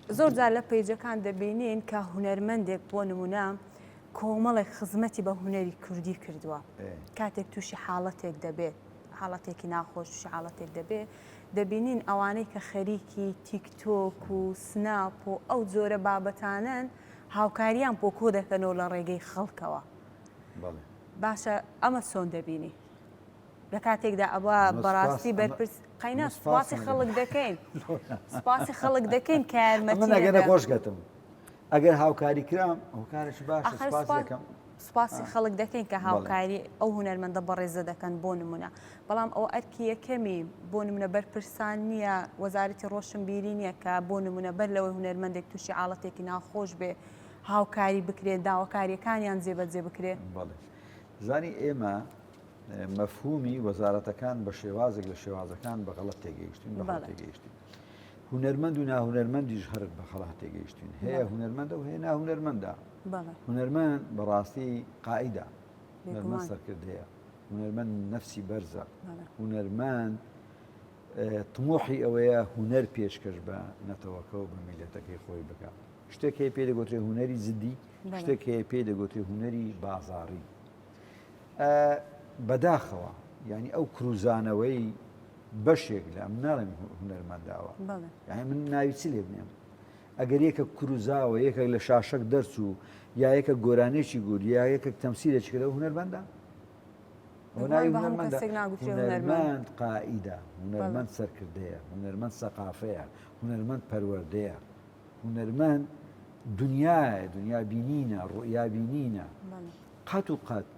زۆر جار لە پەیجەکان دەبینین کە هونەرمەندێک بۆ نمونە کۆمەڵێک خزمەتی بە هونەری کوردی کردووە کاتێک تووشی حاڵەتێک دەبێت حاڵەتێکی ناخۆش تووشی حاڵەتێک دەبێت دەبینین ئەوانەی کە خەریکی تیکتۆک و سناپ و ئەو جۆرە بابەتانەن هاوکاریان بۆ کۆ دەکەنەوە لە ڕێگەی خەڵکەوە باشە ئەمە چۆن دەبینی؟ لە کاتێکدا ئەوە بەڕاستی بەرپرس قەینا سپاسی خەڵک دەکەین سپاسی خەڵک دەکەین کە یارمەتی ئەگەر نەخۆش گەتم ئەگەر هاوکاری کرام هۆکارێکی باش سپاس دەکەم سپاسی خەڵک دەکەین کە هاوکاری ئەو هونەرمەندە بەڕێزە دەکەن بۆ نمونە بەڵام ئەو ئەرکی یەکەمی بۆ نمونە بەرپرسان نییە وەزارەتی ڕۆشنبیری نییە کە بۆ نمونە بەر لەوەی هونەرمەندێک تووشی عاڵەتێکی ناخۆش بێ هاوکاری بکرێت داواکاریەکانیان جێبەجێ بکرێ بەڵێ زانی ئێمە مەفهومی وەزارەتەکان بە شێوازێک لە شێوازەکان بە غەڵەت تێگەیشتین بە هەڵە تێگەیشتین هونەرمەند و ناهونەرمەندیش هەر بە خەڵات تێگەیشتین هەیە هونەرمەندە و هەیە ناهونەرمەندە هونەرمەند بەڕاستی قائیدە هونەرمەند سەرکردەیە هونەرمەند نەفسی بەرزە هونەرمەند طموحی ئەوەیە هونەر پێشکەش بە نەتەوەکە و بە میلەتەکەی خۆی بکات شتێک هەیە پێی دەگوترێ هونەری جدی شتێک هەیە پێی دەگوترێ هونەری بازاڕی بەداخەوە یعنی ئەو کروزانەوەی بەشێک لە ئەم ناڵێم هونەرمەنداوە یعنی من ناوی چ لێ بنێم ئەگەر یەکە کروزاوە یەکێک لە شاشەک دەرچوو یا یەکە گۆرانێکی گوت یا یەکێک تەمسیلێکی کردەوە هونەرمەندە هونەرمەند قائیدە هونەرمەند سەرکردەیە هونەرمەند سەقافەیە هونەرمەند پەروەردەیە هونەرمەند دنیایە دنیا بینینە ڕوئیا بینینە قەت و قەت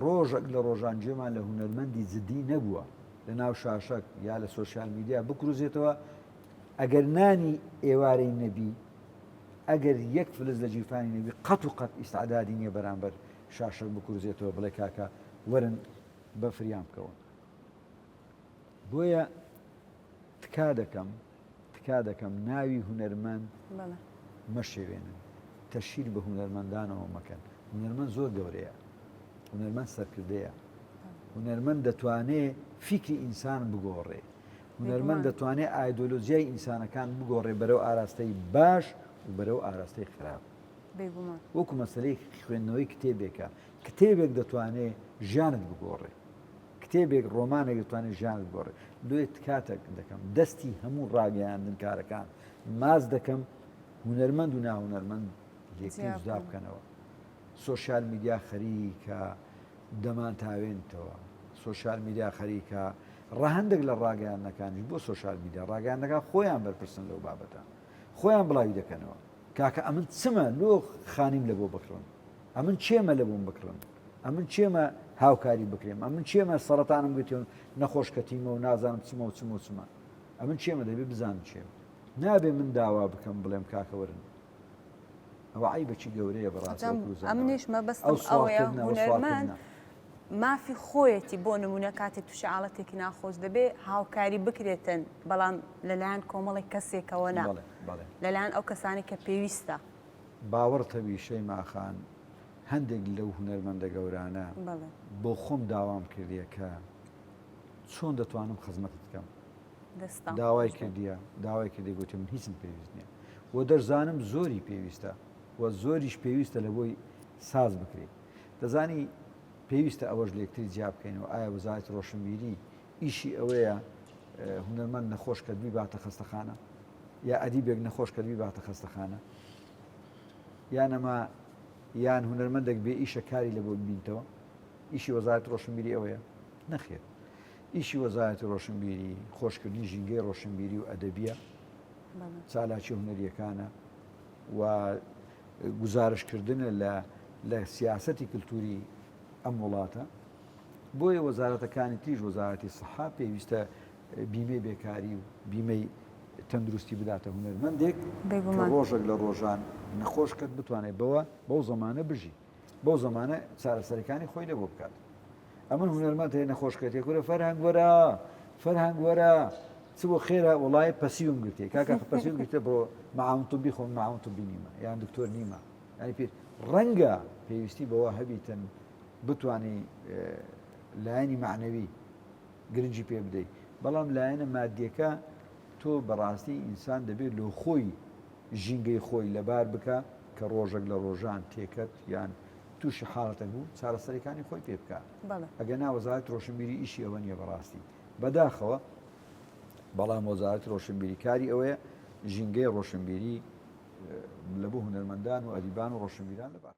ڕۆژێک لە ڕۆژان گوێمان لە هونەرمەندی جدی نەبووە لە ناو شاشەک یا لە سۆشیال میدیا بکروزێتەوە ئەگەر نانی ئێوارەی نەبی ئەگەر یەک فلس لە گیرفانی نەبی قەت و قەت ئیستعدادی نییە بەرامبەر شاشەک بکروزێتەوە بڵێ کاکە وەرن بە فریام بکەون بۆیە تکا دەکەم تکا دەکەم ناوی هونەرمەند مەشێوێنن تەشهیر بە هونەرمەندانەوە مەکەن هونەرمەند زۆر گەورەیە هونەرمەند سەرکردەیە هونەرمەند دەتوانێ فیکری ئینسان بگۆڕێ هونەرمەند دەتوانێت ئایدۆلۆژیای ئینسانەکان بگۆڕێ بەرەو ئاراستەی باش و بەرەو ئاراستەی خراپ وەکو مەسلەی خوێندنەوەی کتێبێکە کتێبێک دەتوانێت ژیانت بگۆڕێ کتێبێک ڕۆمانێک دەتوانێت ژیانت بگۆڕێت لۆیە تکاتەک دەکەم دەستی هەموو ڕاگەیاندنکارەکان ماچ دەکەم هونەرمەند و ناهونەرمەند لێکتر جودا بکەنەوە سۆشیال میدیا خەریکە دەمان تاوێنتەوە سۆشیال میدیا خەریکە ڕەهەندێک لە ڕاگەیاندنەکانیش بۆ سۆشیال میدیا ڕاگەیاندنەکان خۆیان بەرپرسن لەو بابەتە خۆیان بڵاوی دەکەنەوە کاکە ئەمن چمە لۆ خانیم لە بۆ بکڕن ئەمن کێمە لە بۆم بکڕن ئەمن کێمە هاوکاری بکرێم ئەمن کێمە سەرەتانم گرتێ و نەخۆش کەتیمە و نازانم چمە و چمە و چمە ئەمن کێمە دەبێ بزانم کێم نابێ من داوا بکەم بڵێم کاکە وەرن ئەوە عەیبەکی گەورەیە بەڕاستی ئەو کروزانەوە. ئەمنیش مەبەستم ئەو ئەوەیە سواڵکردنە، ئەو هونەرمەند سواڵکردنە. مافی خۆیەتی بۆ نمونە کاتێک تووشی عاڵەتێکی ناخۆش دەبێ هاوکاری بکرێتن بەڵام لەلایەن کۆمەڵێک کەسێکەوە نا بەڵێ بەڵێ. لەلایەن ئەو کەسانەی کە پێویستە. باوەڕت هەبی شەیما خان هەندێک لەو هونەرمەندە گەورانە بەڵێ. بۆ خۆم داوام کردیە کە چۆن دەتوانم خزمەتت بکەم دەستان داوای خۆش بێت. کردیە داوای کردی گوتی من هیچم پێویست نییە و دەشزانم زۆری پێویستە و زۆریش پێویستە لە بۆی ساز بکرێ دەزانی پێویستە ئەوەش لە یەکتری جیا بکەینەوە ئایا وەزارەتی ڕۆشنبیری ئیشی ئەوەیە هونەرمەند نەخۆش کە بیباتە خەستەخانە یا ئەدیبێک نەخۆش کە بیباتە خەستەخانە یان ئەمە یان هونەرمەندێک بێ ئیشە کاری لە بۆ ببینتەوە ئیشی وەزارەتی ڕۆشنبیری ئەوەیە نەخێر ئیشی وەزارەتی ڕۆشنبیری خۆشکردنی ژینگەی ڕۆشنبیری و ئەدەبیە چالاکی هونەریەکانە و گوزارشکردنە لە لە سیاسەتی کللتوری ئەم وڵاتە بۆیە وەزارەتەکانی تریش وەزارەتی سەحا پێویستە بیمەی بێکاری و بیمەی تەندروستی بداتە هونەرمەندێک کە ڕۆژێک لە ڕۆژان نەخۆش کەت بتوانێت بەوە بەو زمانە بژی بەو زمانە چارەسەرەکانی خۆی لە بۆ بکات ئەمن هونەرمەند هەیە نەخۆش کەتێ کورە فەرهەنگ وەرە فەرهەنگ وەرە چ بۆ خێرە وڵای پەسیوم گرتێ کاکە پەسیوم گرتێ بڕۆ معاون طبی خۆم معاون طبی نیمە یان دکتۆر نیمە یانی پێ ڕەنگە پێویستی بەوە هەبیتن بتانی لایەنی معنەوی گرنگی پێ بدەیت بەڵام لایەنە مادیەکە تۆ بەڕاستی ئینسان دەبێت لۆ خۆی. ژینگەی خۆی لەبار بکا کە ڕۆژەک لە ڕۆژان تێکەت یان تووشی حاڵەتێک بوو چارەسەریەکانی خۆی پێ بکا ئەگەر نا وەزارەتی ڕۆشنبیری ئیشی ئەوە نییە بەڕاستی بەداخەوە بەڵام وەزارەتی ڕۆشنبیری کاری ئەوەیە ژینگەی ڕۆشنبیری لە بۆ هونەرمەندان و ئەدیبان و ڕۆشنبیران لەبار.